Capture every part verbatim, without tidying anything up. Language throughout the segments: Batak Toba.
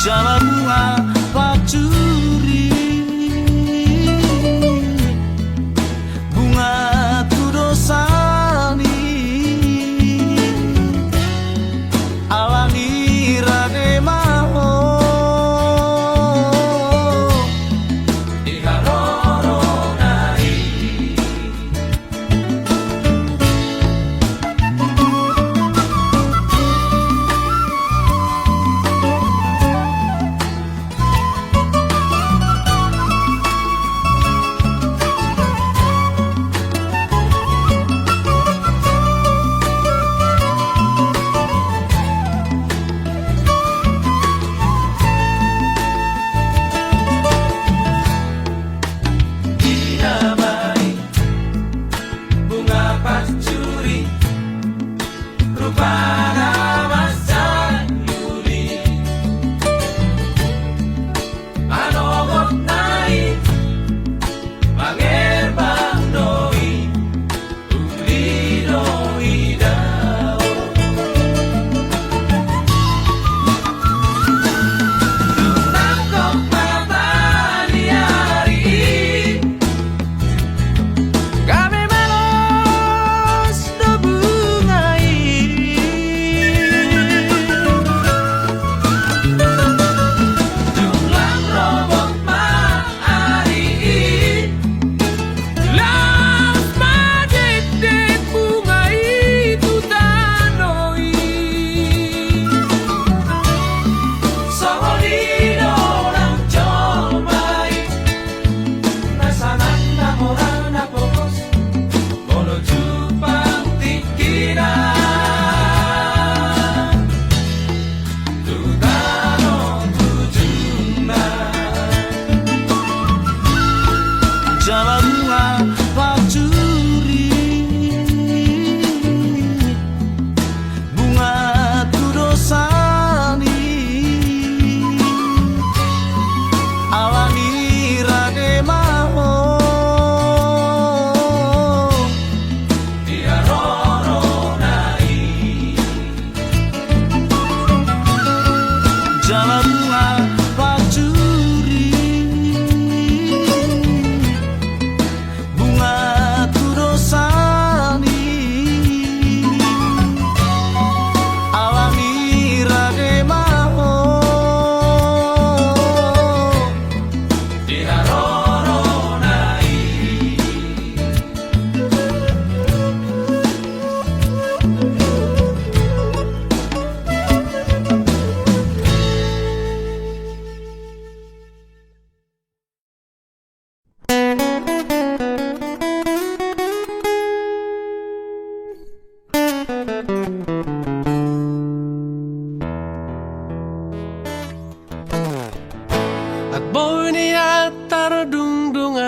Jala bunga pancuri, bunga tu dosa ni, ala ni rade ma ho. Di harorona i. Bunga pancuri, rupana mansai uli. Manogotna i, mangerbang do i, uli do i dao. Dung nangkok mataniari i, gabe malos do bunga i. Dung lam robot ma ari i, laos ma dede bunga i tu tano i. Songon i do nang jolma i, na sanang na mora na pogos, molo jumpang tingkina tu tano tu jumna. Jala bunga pancuri, bunga tu dosa ni, ala ni rade ma ho. Di harorona i. Jala bunga pancuri, bunga tu dosa ni, ala ni rade ma ho. Di harorona i. At boi ni antar dungdungan,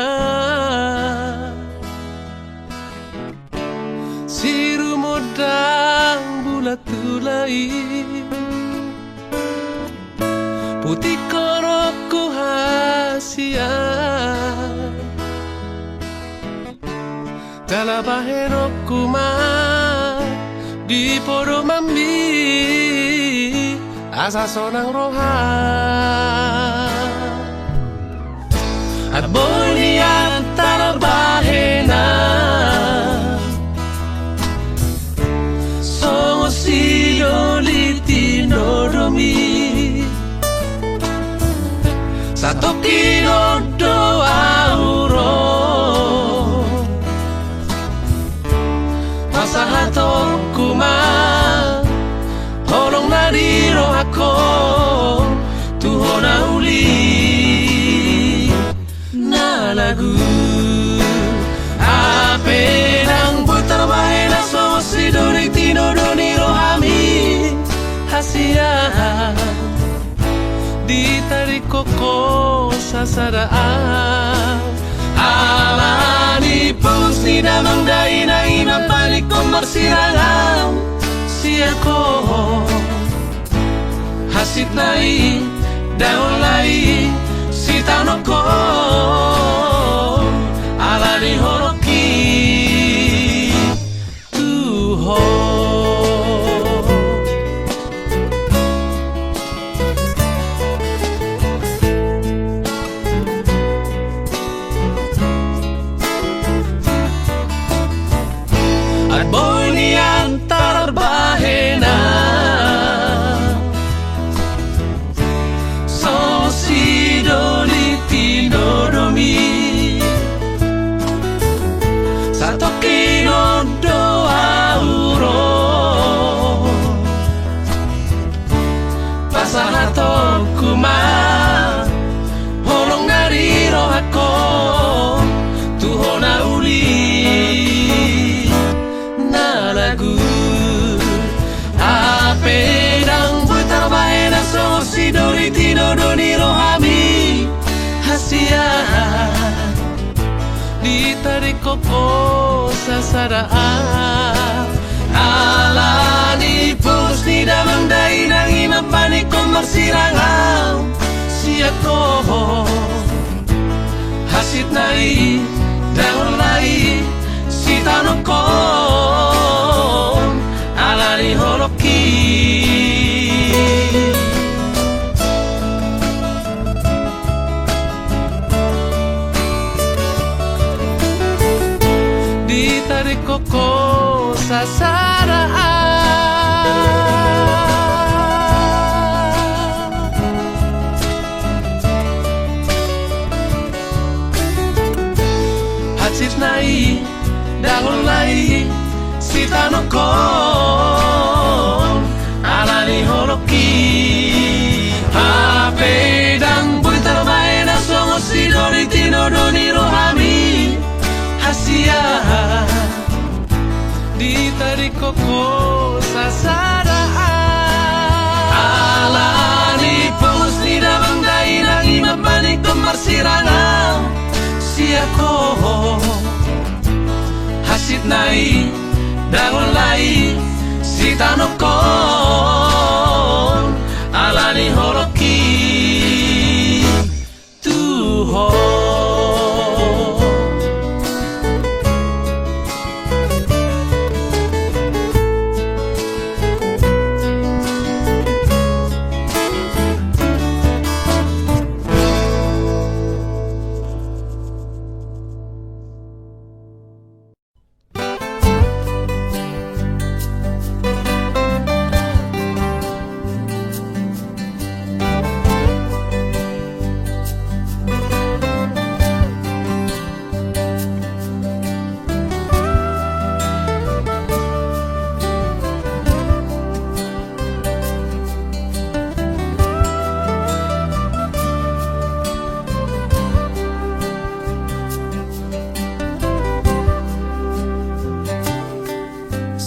sirumondang bulan tulai, putik honokku hasian. Jala bahenonku ma di podomanmi asa sonang roha. At boi nian tarbahenan songon sidoli tinodomi. Satongkin on do ahu ro, pasahatonku ma holong na di rohangku tu ho na uli na lagu. Hape ndang boi tarbahen songon sidoli tinodo ni rohami hasian, ditadingkon ho sasadaan. Ala ni pos ni damang dainang i na panikon marsirangan sian ho. Hansit nai, dao nai, sitaonon ho ala ni holongki tu ho. Homa holong na di rohangku tu ho na uli na lagu. Hape ndang boi tarbahen na songon sidoli tinodo ni rohami hasian. Ditadingkon ho sasada, ala ni pos ni damang dainang i mambahen ho marsirang au sian ho. Hansit nai ndang holan lai sitanongkon ala ni holongki. Ditadingkon ho sasada. Hansit nai ndang holan lai sitanongkon ala ni holongki. Hape ndang boi tarbahen na songon sidoli tinodo ni rohami hasian. Ditadingkon ho sasada. Ala ni pos ni damang dainang i mambahen ho marsirang au sian ho. Hansit nai ndang holan lai sitanongkon ala ni holongki tu ho.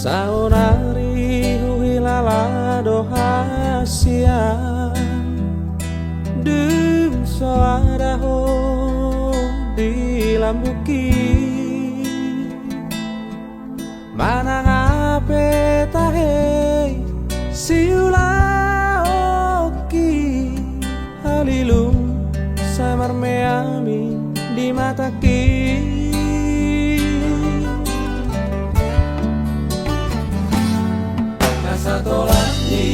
Saonari huhilala do hasian, dung so ada ho di lambungki. Manang aha pe tahe siulaonki, halilu sai marmeami di matangki. Na satolan ni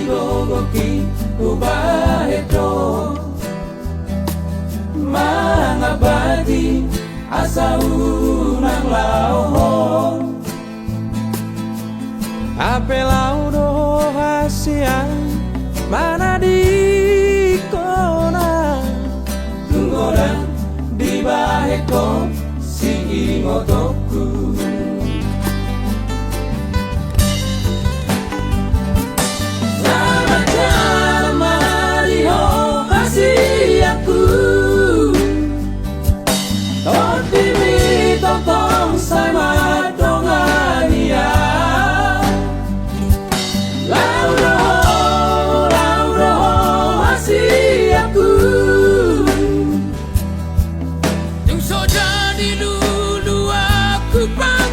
gogoki hubahen do mangambati asa unang laho ho. Hape laho do ho hasian manadingkon au. Tung godang dibahen ho siingotonku. Selamat jalan ma di ho hasianku. Tondimi tongtong sai mandongani au. Laho do ho, laho do ho hasianku. Dung so jadi luluanku pang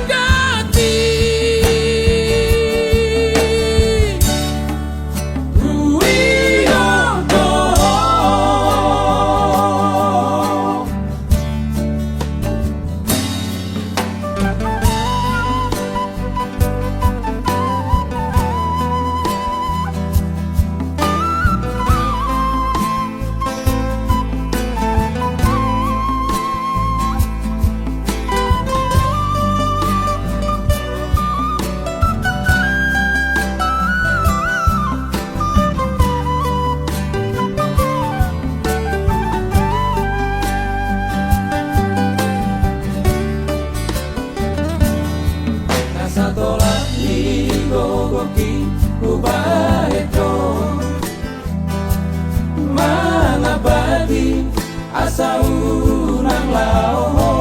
Asa unang laho ho.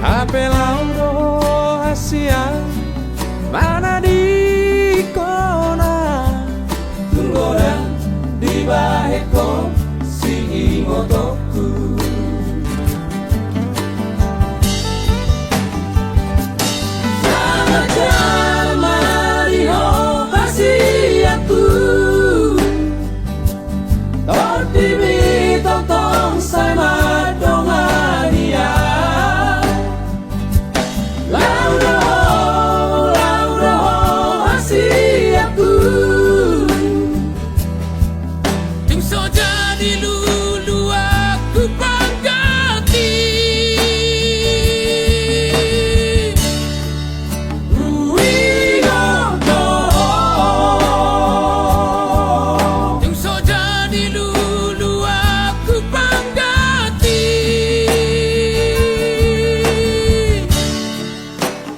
Hape laho do ho hasian manadingkon ahu. Tung godang dibahen ho siingotongku. Selamat jam ma di ho hasianku. Tondimi tongtong sai mandongani ahu. Laho do ho, laho do ho hasianku. Tung so jadi luluanku pangganti. Huingot do ho. Tung so jadi luluanku pangganti.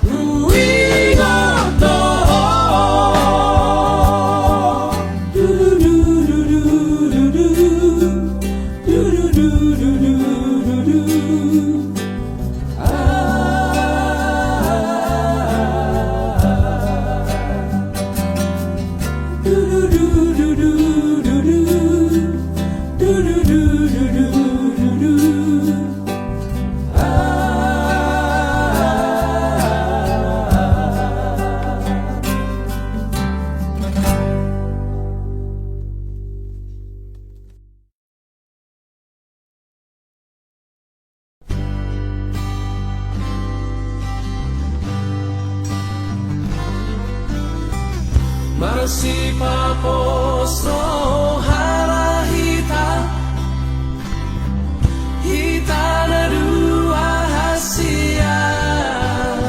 Huingot do ho. Marsipapos roha hita, hita na dua hasian.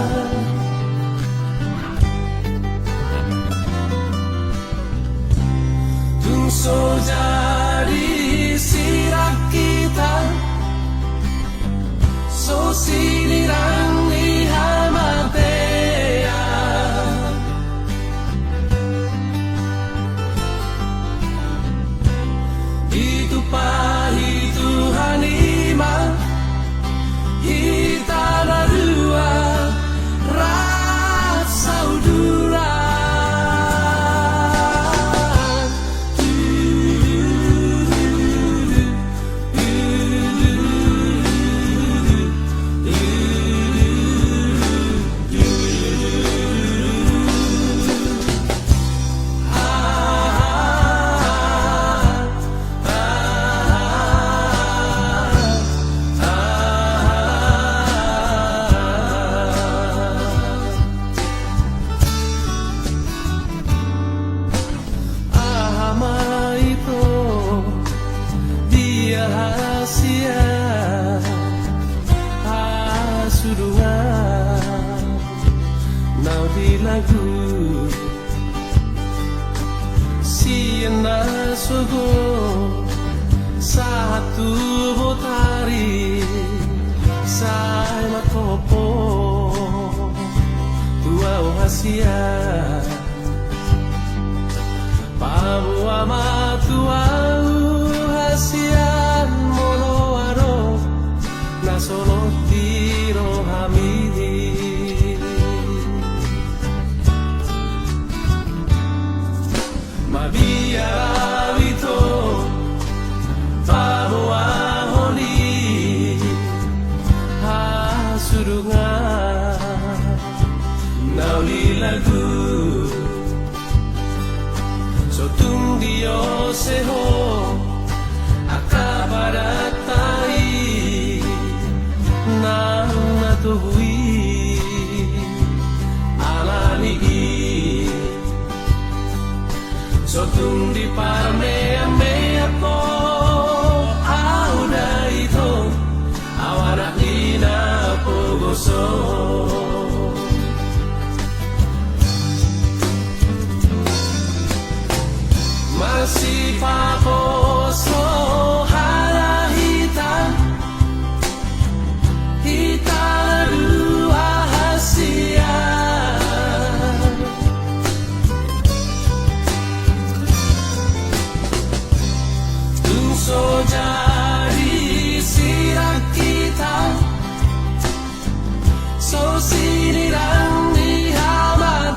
Tung so jadi sirang hita, so sinirang ni hamatean. Ditumpahi Tuhan i ma hita na dua rap sauduran. Aha ma ito, dia hasian hasudungan na di lagu sian na sogot sahat tu botari sai mangkophop tu ahu hasian. Paboa ma tu ahu hasian molo adong na solot di rohami. Mabiar ahu ito paboahon i hasudungan na uli lagu. So tung diose ho angka padanta i nang na togu i, alani i so tung diparmeammeam ho ahu da ito, ahu anak ni na pogoson. Marsipapos roha hita, hita na dua hasian. Sinirang ni hamatean.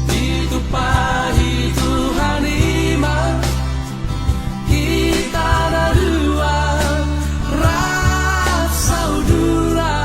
Ditumpahi Tuhan i ma hita na dua rap saudara.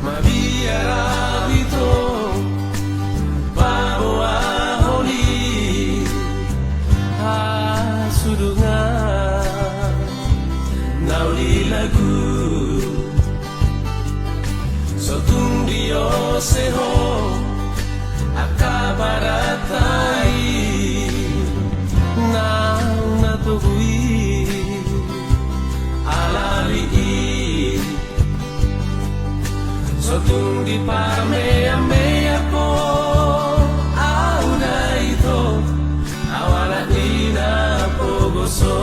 Mabiar au ito paboahon i hasudungan na uli lagu. So tung diose ho angka parata i naung na togu i alani i. So tung diparmeamea ho au da ito, au ala i na pogoso.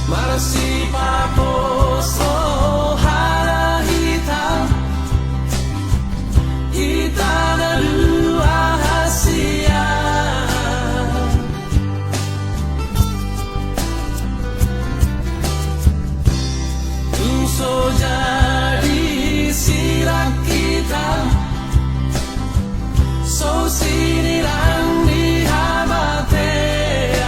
Marsipaposo hita, hita na dua hasian. Tung so jadi sirang hita, so sinirang ni hamatean.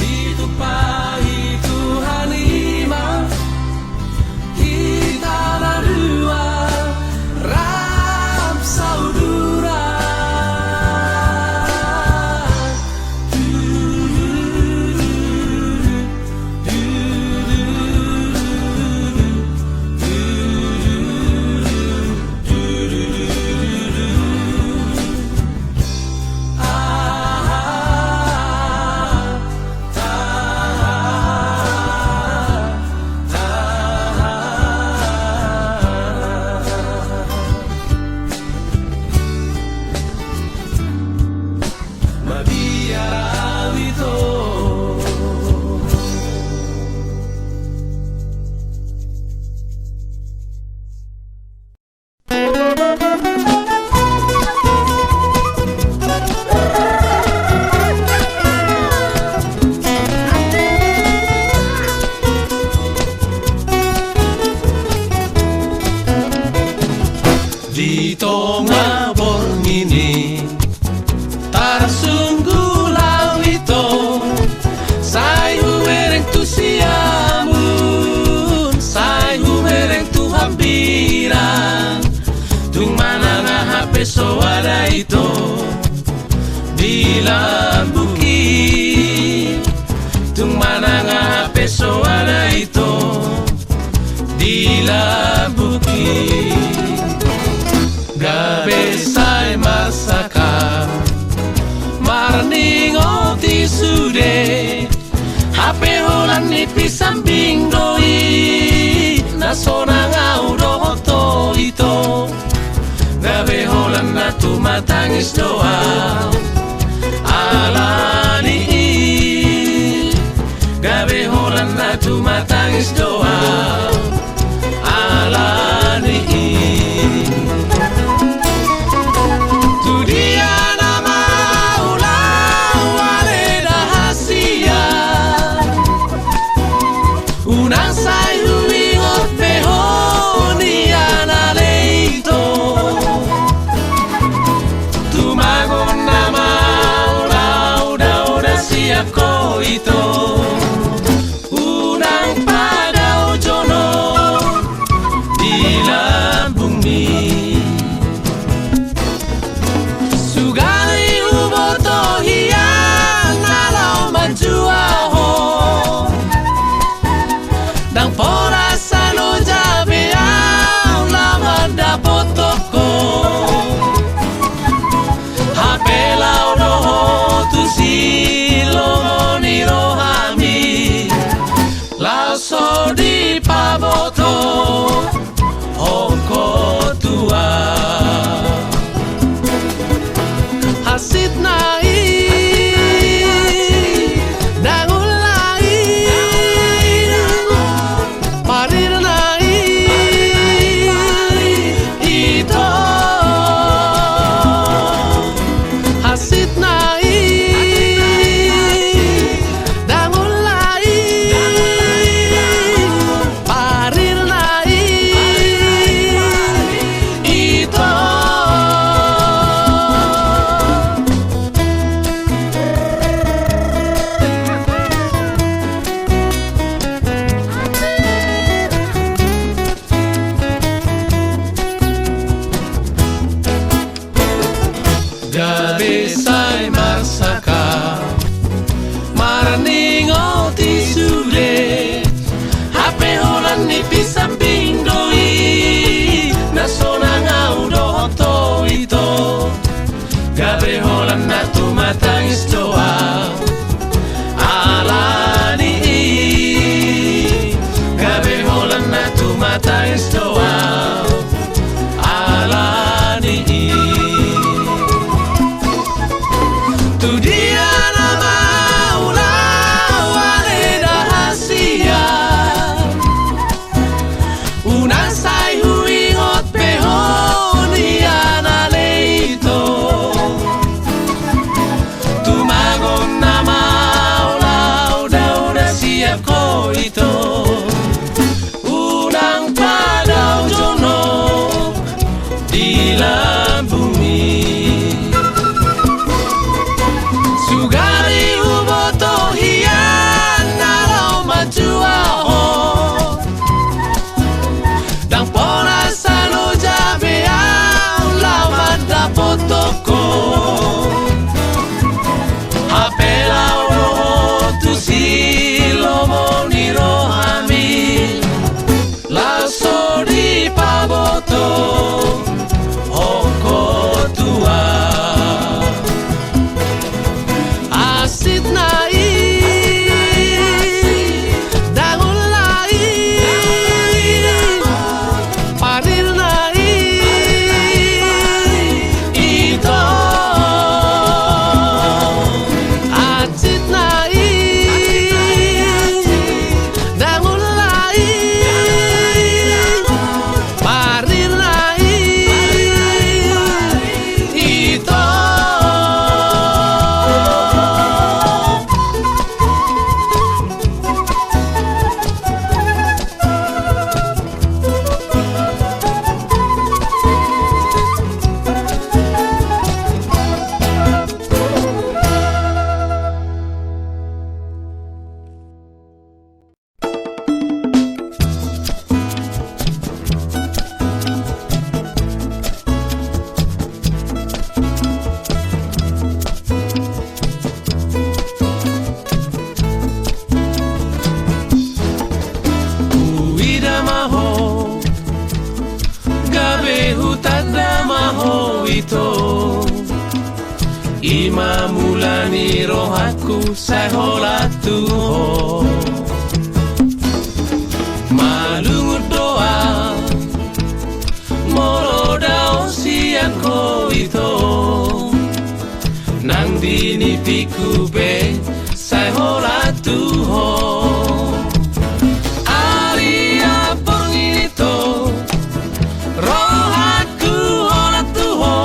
Ditumpahi Tuhan i ma hita na dua rap saudara. Di tonga borngin i tarsungkul au ito, sai hubereng tu siamun, sai hubereng tu hambirang. Tung manang aha pe soada ito di lambungki, tung manang aha pe soada ito di lambungki. Gabe sai marsangkap marningot i sude, hape holan ni pisambing do i na sonang au dohot ho ito. Gabe holan na tumatangis do au alani i. Gabe holan na tumatangis do au alani i. Tu dia nama ulaon ale da hasian, unang Ko ito, unang padaojon ho di lambungmi. Sugari huboto hian na laho manjua ho, ndang pola sai loja be ahu laho mandapothon ho. Hape laho do ho tu silomo ni rohami, laho so dipaboto ho angka tua. Hansitna i, dangolna i, parirna i, ito. Hansitna i, dangolna i, parirna i, ito. Gabe sai marsangkap marningot i sude, hape holan ni pisambing do i, na sonang ahu dohot ho ito. Gabe holan na tumatangis do ahu ala ni i. Gabe holan na tumatangis do ahu ala ni i. Tu dia nama ulaon ale da hasian. Unang sai huingot be ho nian ale ito. Tumagon nama ulaon da, unang siap ho ito. Unang padaojon ho di lambungmi. Sugari huboto hian na laho manjua ho, ndang pola sai loja be ahu laho mandapothon ho. Hape laho do ho tu silomo ni rohami, laho so dipaboto ho angka tua. Hansitna i, dangolna i, parirna i, ito. Hansitna i, dangolna i, parirna i, ito. Huida ma ho, gabe hutanda ma ho ito. I ma mula ni rohangku sai holan tu ho. Malungun do ahu molo dao sian ho ito. Nang di nipingku pe sai holan tu ho. Ari ampang i ito, rohangku holan tu ho.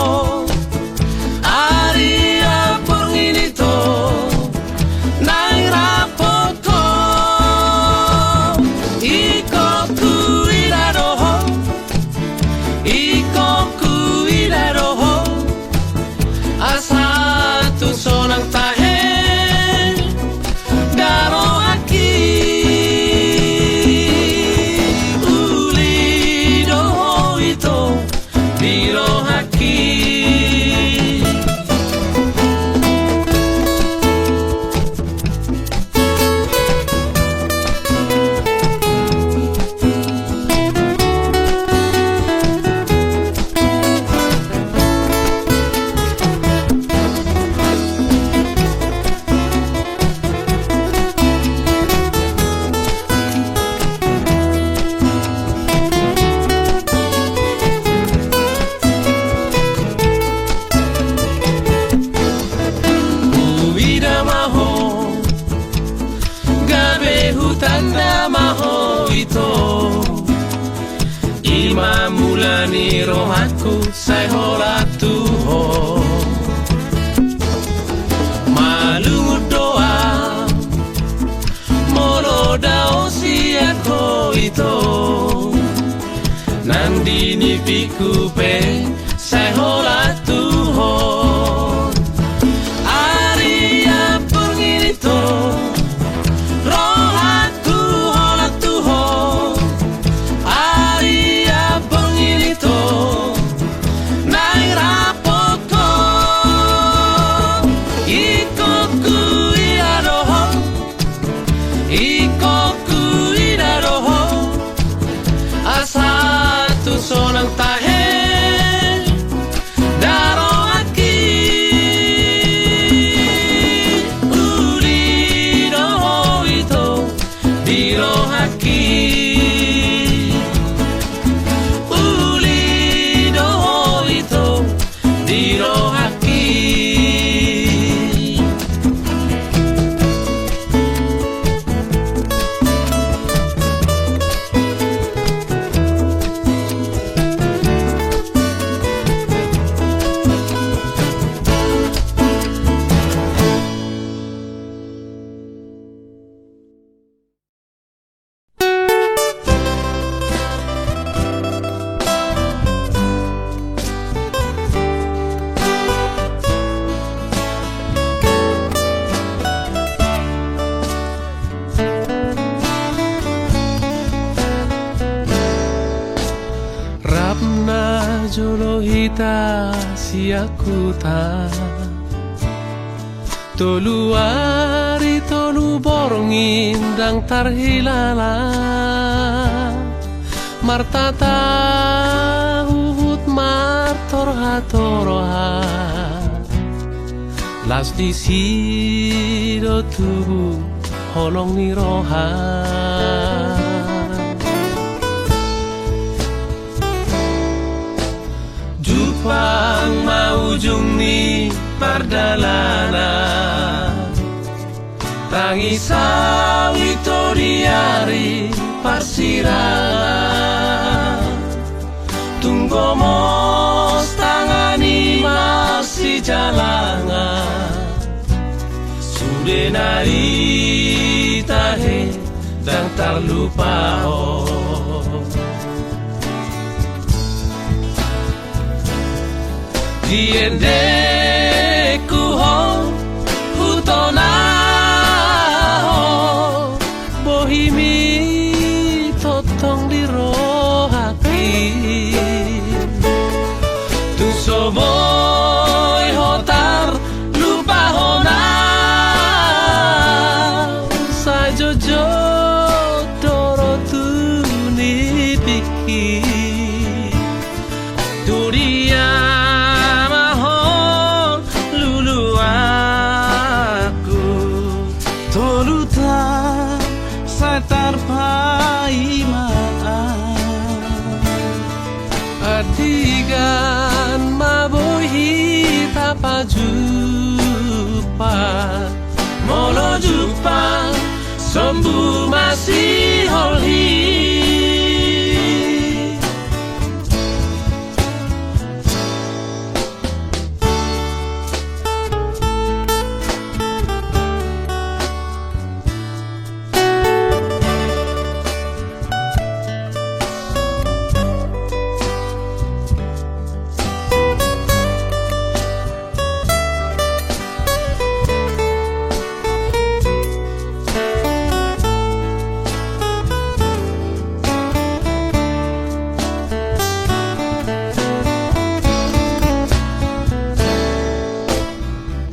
Ari ampang i ito, naeng rap ho. Ingkon huida do ho, ingkon huida do ho. Asa tung sonang tahe ni rohangku sai holan tu ho. Malungun do ahu molo dao sian ho ito. Nang di nipingku pe sai holan tu ho. Ari ampang i ito, rohangku holan tu ho. Ari ampang i ito, naeng rap ho. Ingkon huida do ho, ingkon huida do ho, asa tu sonang tahe da rohangki. Uli do ho ito di rohangki. Uli do ho ito di rohangki. Rap najolo hita sian huta. Tolu ari tolu borngin ndang tarhilala. Martata huhut martorha-torha. Las disi do tubu holong ni roha. Jumpang ma ujung ni pardalanan. Tangis ahu ito di ari parsirangan. Tung gomos tangan i marsijalangan. Sude na i tahe ndang tarlupa ho. Di endengku ho hutona ho, bohimi tongtong di rohangki. Tung so boi ho tarlupa hona, sai jotjot do ro tu nipingki. Tu dia ma ho luluanku, toluta sai tarpaima. Andigan ma boi hita pajumpa, molo jumpa sombu masiholhi.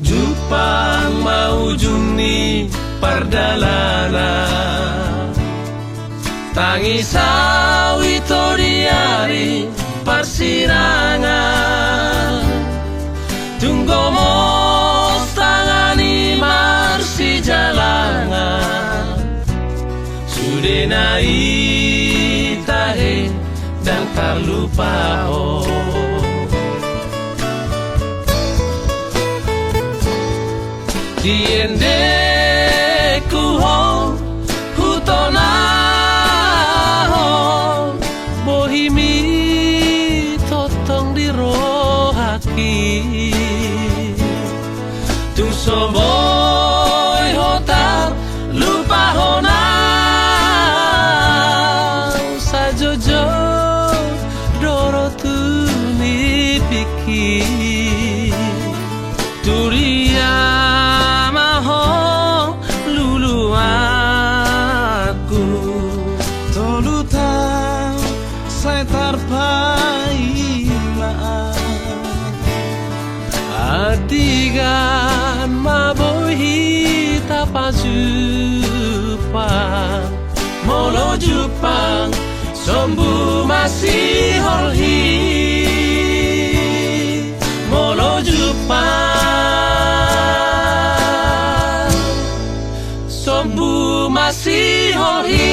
Jumpang ma ujung ni pardalanan. Tangis ahu ito di ari parsirangan. Tung gomos tangan i marsijalangan. Sude na i tahe ndang tarlupa ho. Di endengku ho hutona ho, bohimi So boi ho tarlupahon au, sai joujou do rotu ni pingki. Turia ma ho luluanku. Tolu taon sai tarpaima. Andigan ma boi hita pajumpang. Molo jumpang sombu ma sihol hi. Molo jumpang sombu ma sihol hi.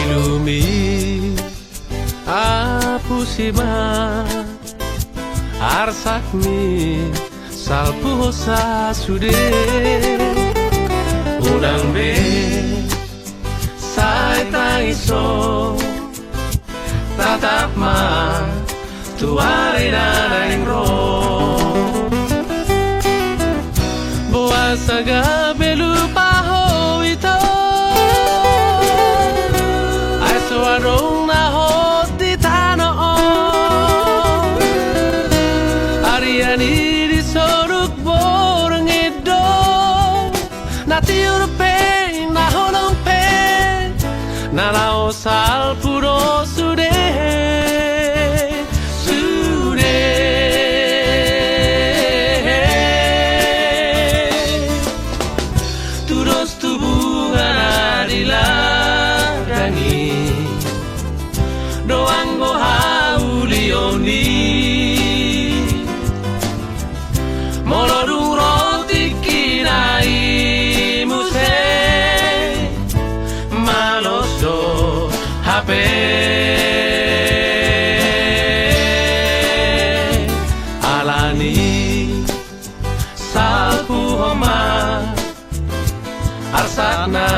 Ilumi apusi ma arsakmi salpu ho sasude. Unang be sai tangiso, tatap ma tu ari na naeng ro. Boasa gabe lupa ho ito, ai so adong na hot di tano on. Arian i di soduk borngin do, na tiur pe, na holong pe, na laho salpu do sude, sude. Tudos tu bunga na di ladang i, do anggo haulion i. Molo dung ro tingkina i muse, malos do hape. Alani i salpuhon ma arsakna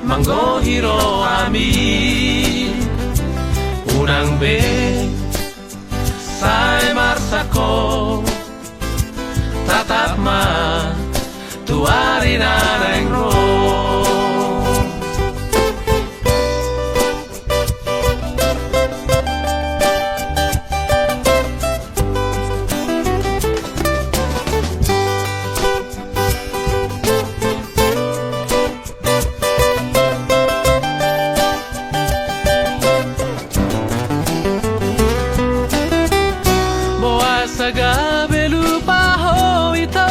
manggohi rohami. Unang be sai marsak ho, tatap ma tu ari na naeng ro. Boasa gabe lupa ho ito,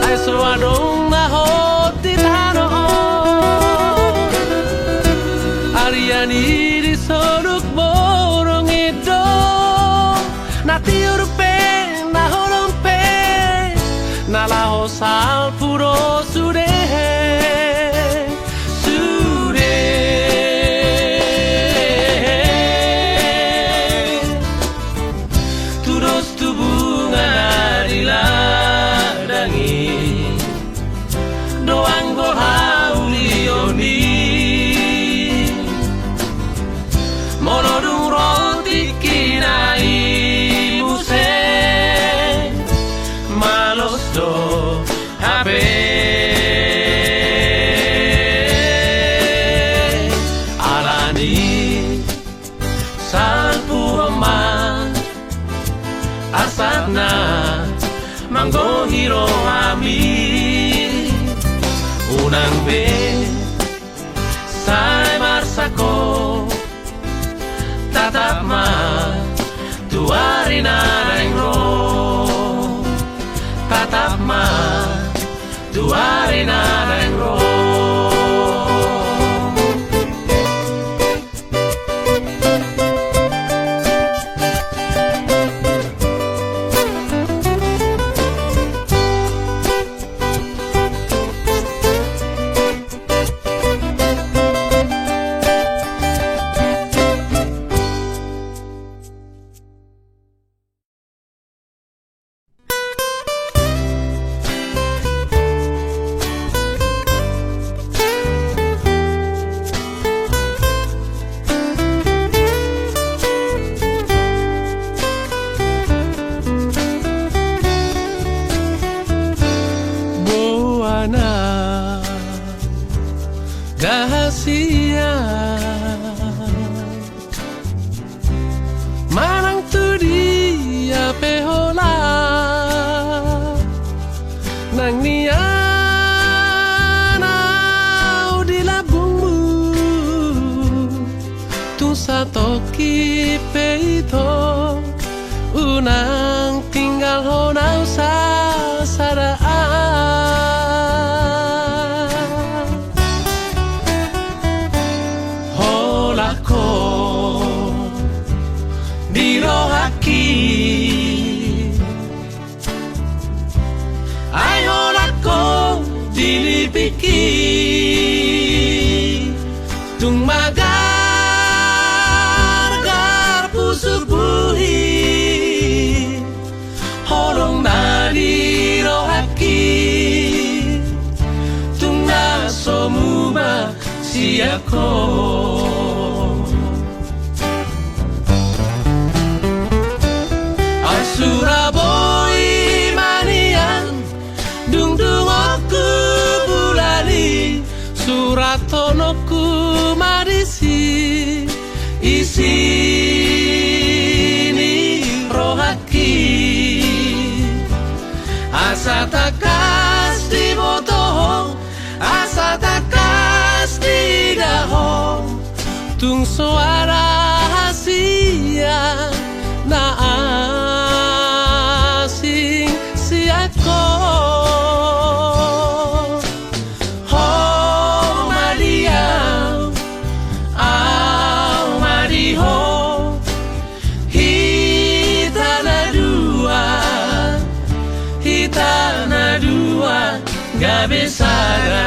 ai so adong na hot di tano on. Arian i di soduk borngin do, na tiur pe, na holong pe, na laho salpu do sude, sude. Tudos tu bunga na di ladang i, do anggo haulion i. Molo dung ro tingkina i muse, malos do hape. Alani i salpuhon ma arsakna manggohi rohami. Unang be sai marsak ho, tatap ma tu ari na naeng ro. Tatap ma tu ari na naeng ro. Oke pe ito, unang tinggalhon au sasada an. Holan ho di rohangki. Ai holan ho di lipingki, tung magargar pusuk buhit, holong na di rohangki, tung na so muba sian ho. Asura boi ma nian, dung dungokku bulan i, surathononku ma disi isi ni rohangki. Asa tangkas diboto ho, asa tangkas diida ho, tung so ada hasian na asing sian ho. Ho ma di au, au ma di ho, hita na dua, hita na dua gabe sada.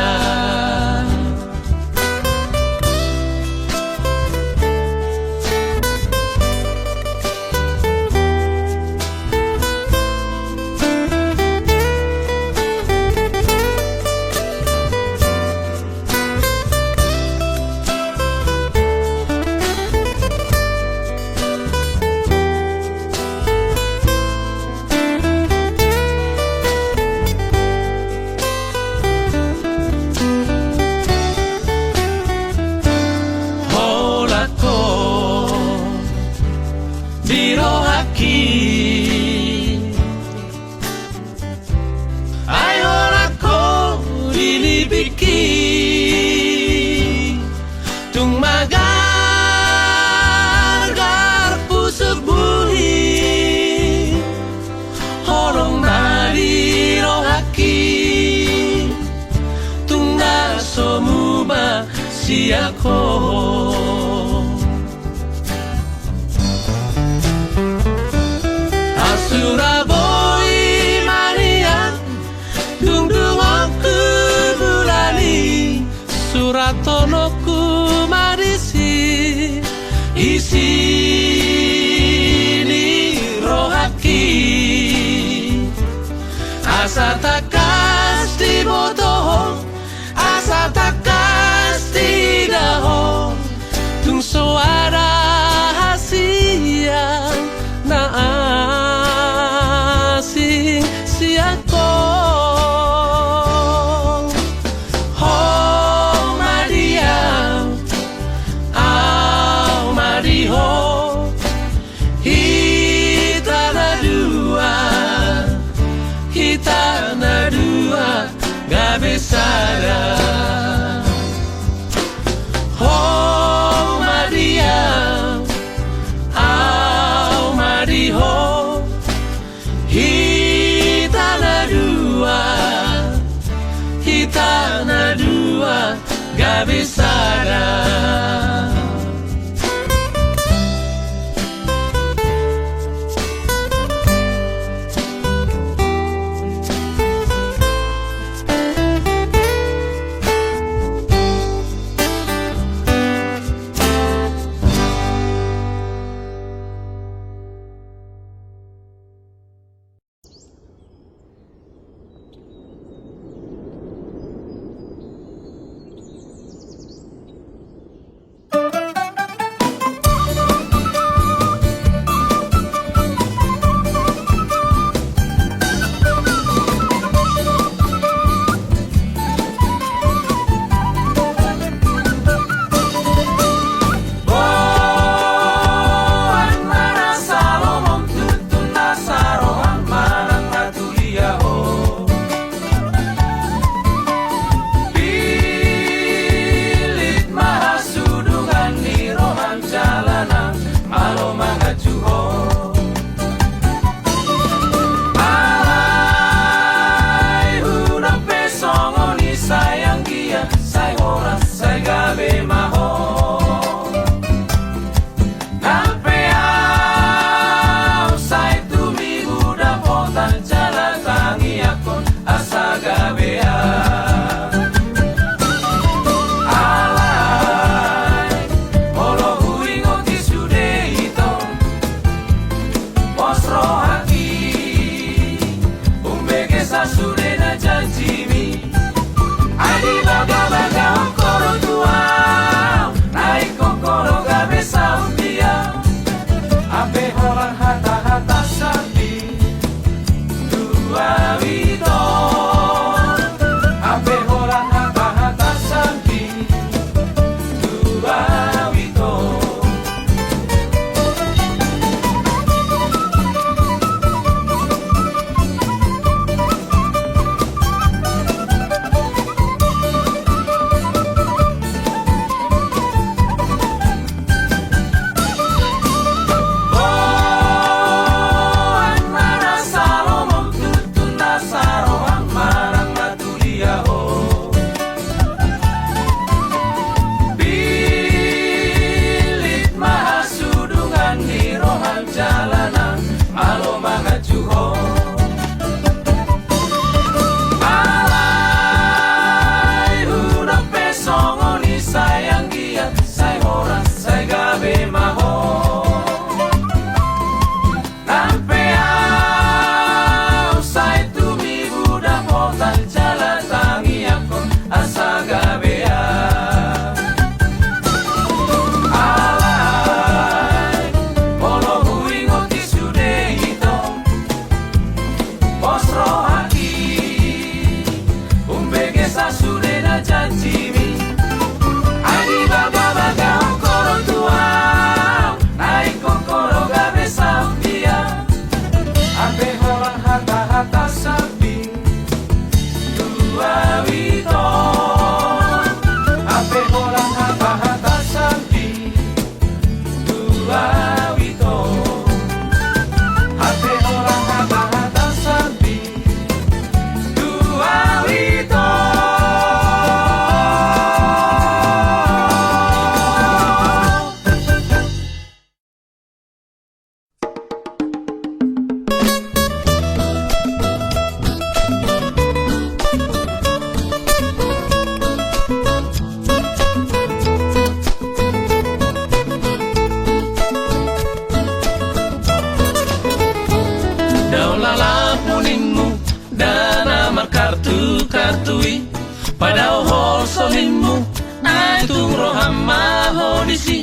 Holan ho di rohangki. Ai holan ho di lipingki, tung magargar pusuk buhit, holong na di rohangki, tung na so muba sian ho. Asura boi ma nian, dung dungokku bulan i, surathononku ma disi isi ni rohangki. Asa tangkas diboto ho, asa tangkas diida ho, tung so ada hasian na asing sian ho. Ho ma di au, au ma di ho, hita na dua, hita na dua gabe sada. Ho ma di au, au ma di ho, hita na dua, hita na dua gabe sada. tu i, padaohon solimmu, ai tung roham ma ho disi.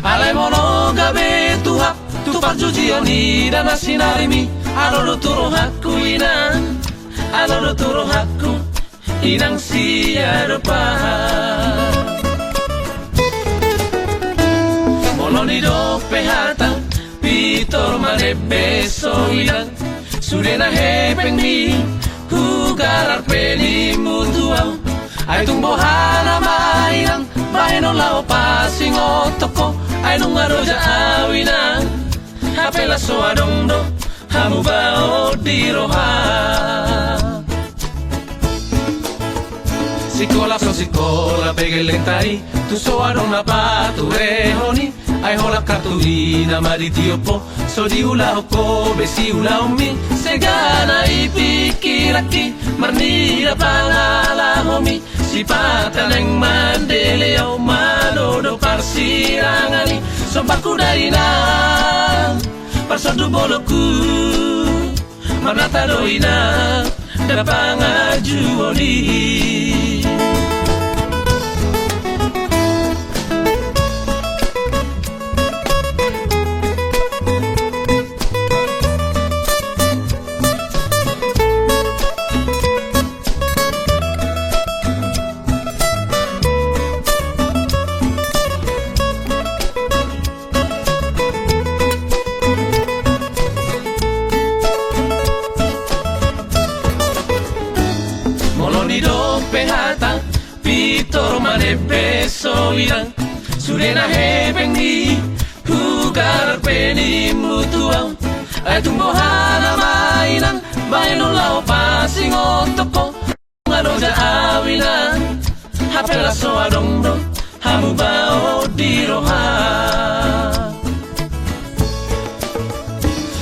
Alai molo gabe tu hap tu parjujion i da na sinarimi, adong do tu rohangku inang, adong do tu rohangku inang siadopan. Molo nidok pe hata pintor ma nebbe so inang, sude na hepeng ni hugarar pe nimmu tu au. Ai tung boha nama inang bahenon laho pasingot ho, ai nunga doja au inang, hape laos so adong do hamu baot di roha. Sikola so sikola pe gellengta i, tung so adong na paturehon i. Ai holan kartu i nama ditiop ho, so diulahon ho be siulaonmi. Sega na i pingkiranki marnida pangalahomi. Sipata naeng mandele au malo do parsirangan i. Sombaku da inang, parsonduk bolonku, marnata do inang da pangajuon i. Molo nidok pe hata pintor ma nebbe so inang, sude na hepeng ni hugarar pe nimmu tu au. Ai tung boha nama inang bahenon laho pasingot ho, nunga doja au inang, hape laos so adong do hamu baot di roha.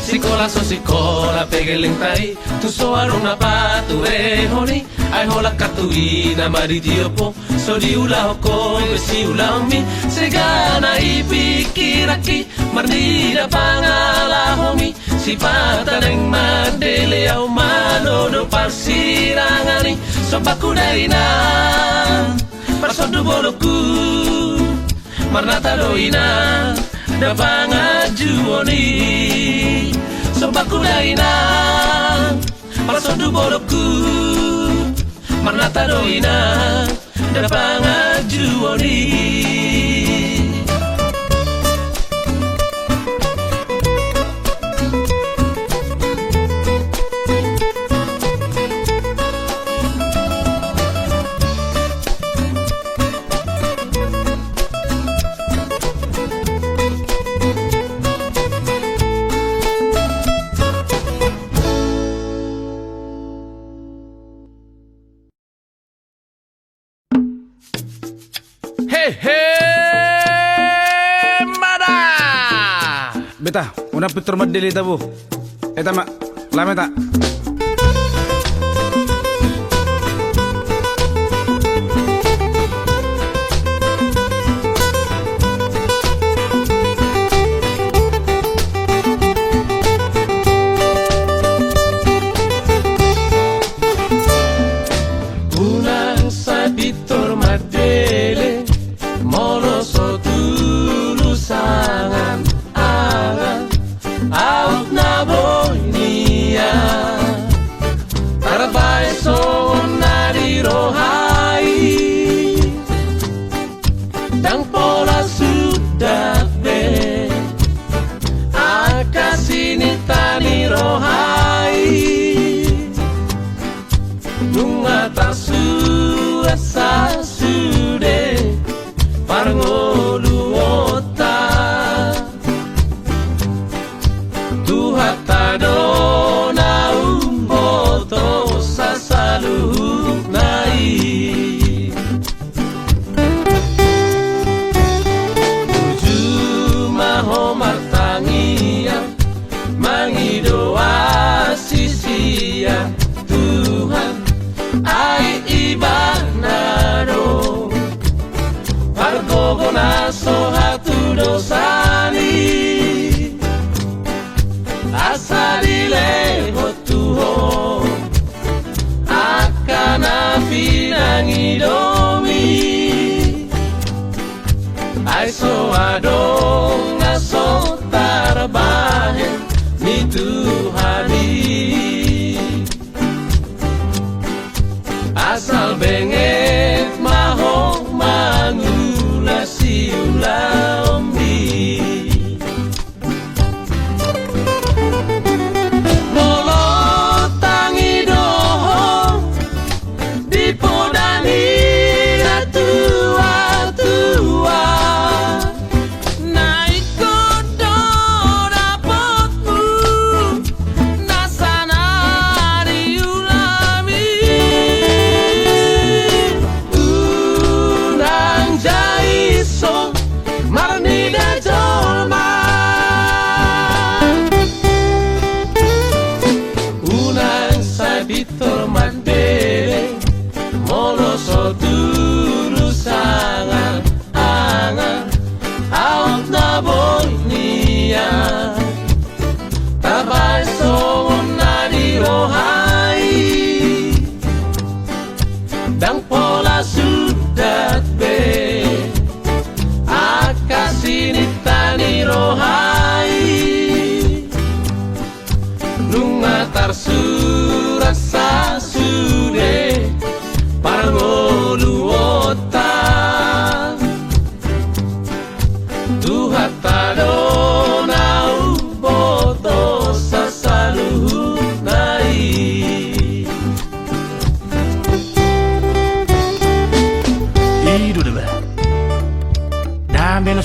Sikola so sikola pe gellengta i, tung so adong na paturehon i. Ai holan kartu i nama ditiop ho, so diulahon ho be siulaonmi. Sega na i pingkiranki marnida pangalahomi. Sipata naeng mandele au malo do parsirangan i. Sombaku da inang, parsonduk bolonku, marnata do inang da pangajuon i. Sombaku da inang, parsonduk bolonku, marnata do inang da pangajuon i. Hehe, mada! Beta, unang pintor mandele ta bo. Eta ma, lameta. Unang sai pintor mandele, molo so tulus angan-angan aut na boi nian. Tarbahen songon na di roha i, ndang pola suda be angka sininta ni roha i. Nunga tarsuan sasude parngoluonta. Tuhanta do na umbotosa saluhutna i. Burju ma ho martangiang, mangido asi sian Tuhan, ai Ibana do pargogo na so hatudosan i. Asa dilehon tu ho angka na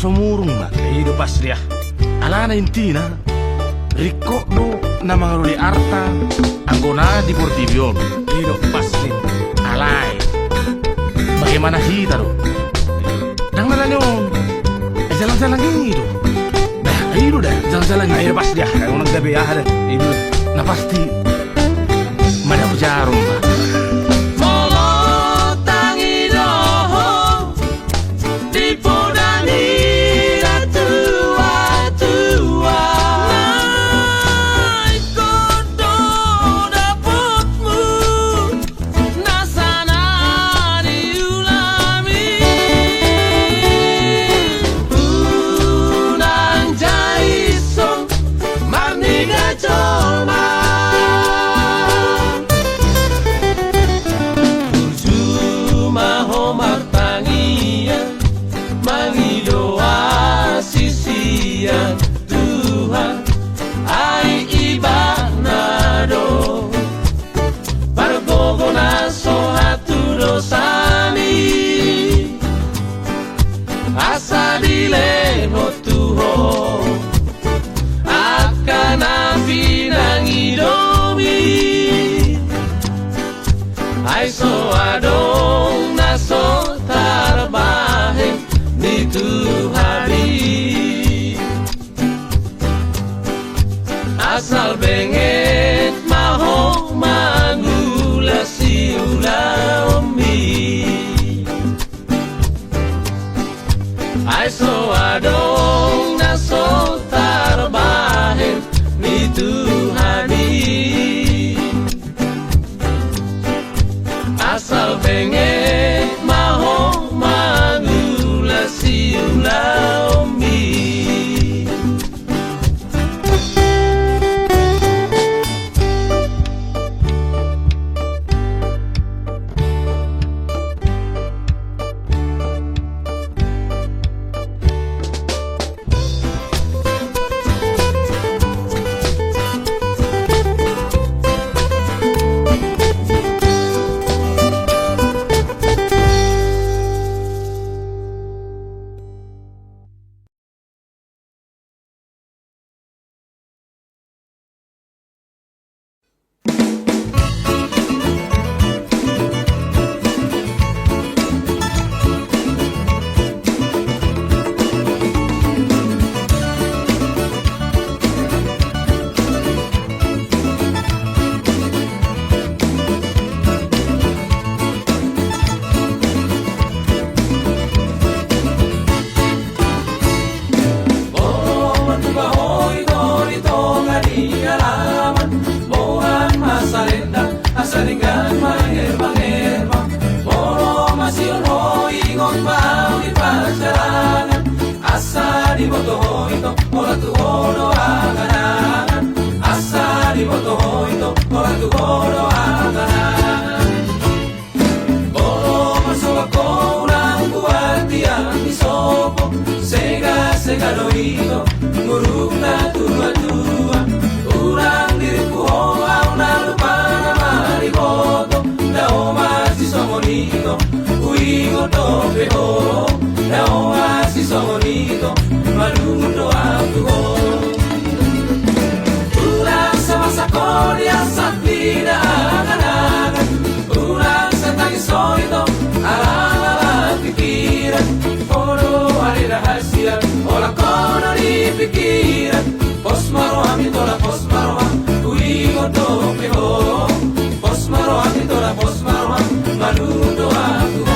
Murung ma. I do pas dia. Alana intina, ringkot do na mangalului arta anggo na di portibi on. I do pas ni. Alai, bagaimana hita do? Ndang na dali on. Eh, jalang-jalang i do. Bah, i do da, jalang-jalang i. Ai pas dia. Ai unang gabe aha da. I do. Na pasti. Mada jarum, bah. Molo tangi do ho. Di poda ni natuatua. Na ingkon do dapotmu, na sana di ulaon i. Unang jaison marniga jolma. Burju ma ho martangiang, mangido asi sian Tuhan, ai Ibana do pargogo na so hatudosan i. Asa dilehon tu ho angka na pinangidomi. Ai so adong na so tarbahen ni Tuhan i. Asal benget ma ho mangula siulaonmi. Ai so adong na so tarbahen ni Tuhan i. Asal benget ma ho mangula siulaonmi. Molo manduba ho ito di tonga ni alaman, boan ma salendang asa denggan maherbang-herbang. Molo masihol ho, ingot ma au di pansarangan, asa diboto ho ito, ora tu ho do angan-angan. Asa diboto ho ito, ora tu ho do angan-angan. Molo marsogot ho, unang buat tiang ni sopo, sega-sega do ito, muruk na tua-tua. Unang dirimpu ho, au na lupa na mariboto, dao masisongon ito, huingot dope ho, dao masisongon ito, malungun do au tu ho. Unang samasak ho di asak ni angan-angan, unang satangis ho ito, ala-ala pikiran. Ho do ale rahasia, holan ho do di pikiran. Pos ma roham ito da, pos ma roham, huingot dope ho. Pos ma roham ito da, pos ma roham, malungun do au tu ho.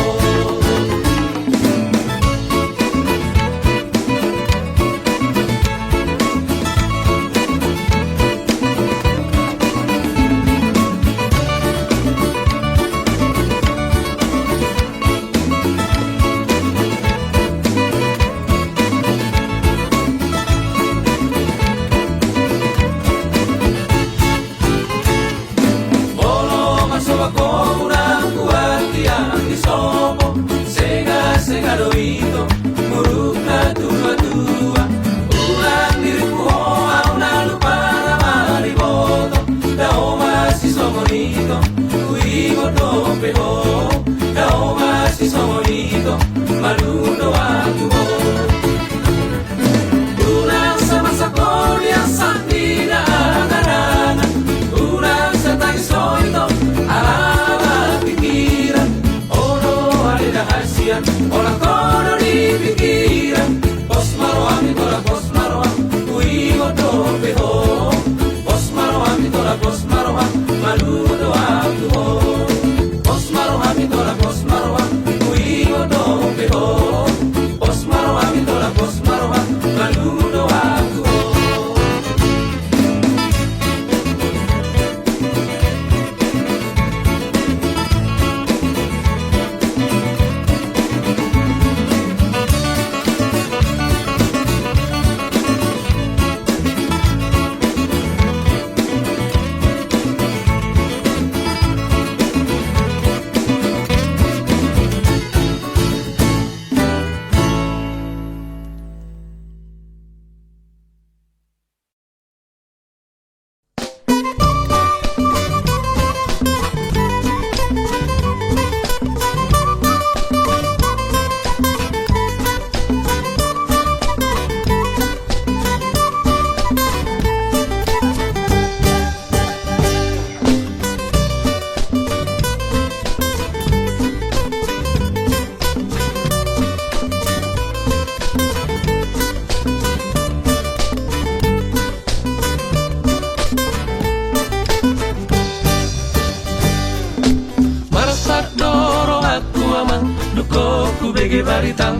Ege baritam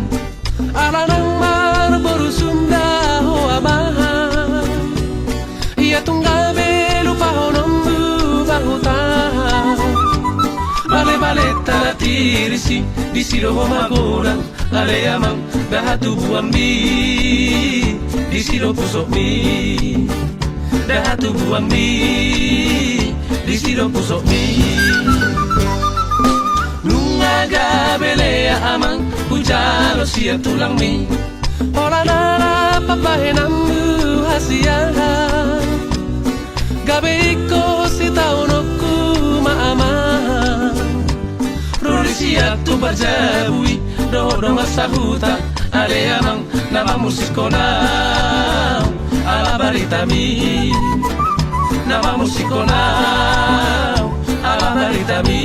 ala nang marboru Sunda ho amang. Ia tung gabe lupahononmu ba huta. Bale-balenta na tirisi, disi do ho magodang, ale amang, da hatubuanmi, disi do pusokmi. Da hatubuanmi, disi do pusokmi. Nunga gabe lea amang, hujalo sian tulangmi. Holan ala pambahenanmu hasian, gabe ingkon sitaononku ma amang. Ro di sian tu Parjabu i dohot dongan sahuta, ale amang, na mamusikhon au ala baritami. Na mamusikhon au ala baritami.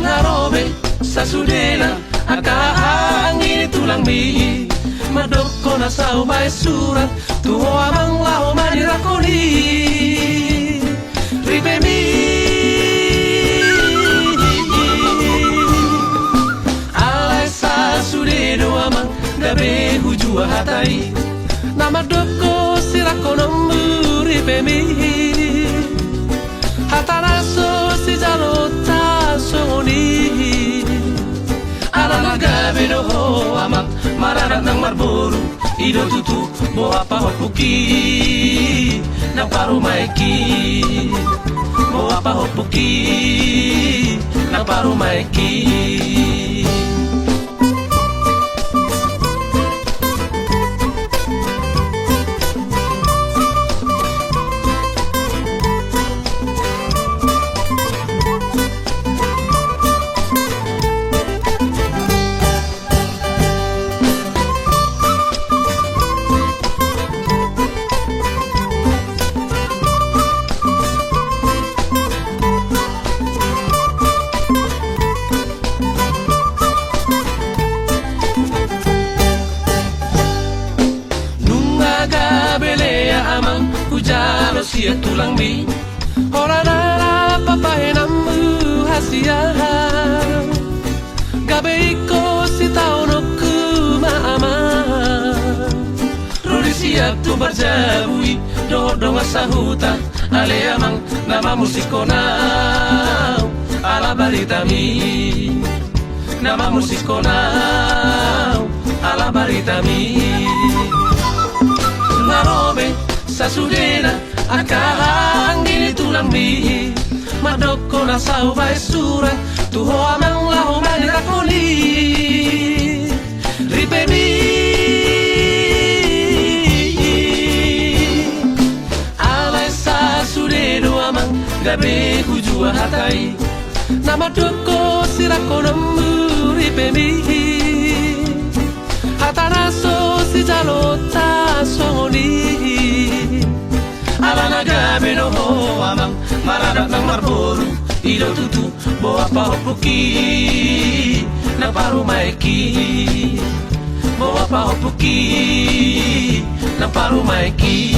Nga ro be sasudena angka hahaanggi ni tulangmi, mandokkon na sai hubaen surat tu ho amang laho manirakhon i ripemi. Alai sasude do amang gabe hujua hata i, na mandokkon sirakhononmu ripemi. Hata na so sijaloonta songon i, ala na gabe do ho amang maradat nang marboru, i do tutu boha pahompuki nang parumaenki. Boha pahompuki nang parumaenki. Nunga gabe lea amang hujalo sian tulangmi, holan ala pambahenanmu hasian, gabe ingkon sitaononku ma amang. Ro di sian tu Parjabu i dohot dongan sahuta, ale amang, na mamusikhon au ala baritami. Na mamusikhon au ala baritami. Nga ro be sasudena angka hahaanggi ni tulangmi, mandokkon na sai hubaen surat tu ho amang laho manirakhon i ripemi. Alai sasude do amang gabe hujua hata i, na mandokkon sirakhononmu ripemi. Hata na so sijaloonta songon i, ala na gabe do ho amang maradat nang marboru, i do tutu boha pahompuki nang parumaenki. Boha pahompuki nang parumaenki.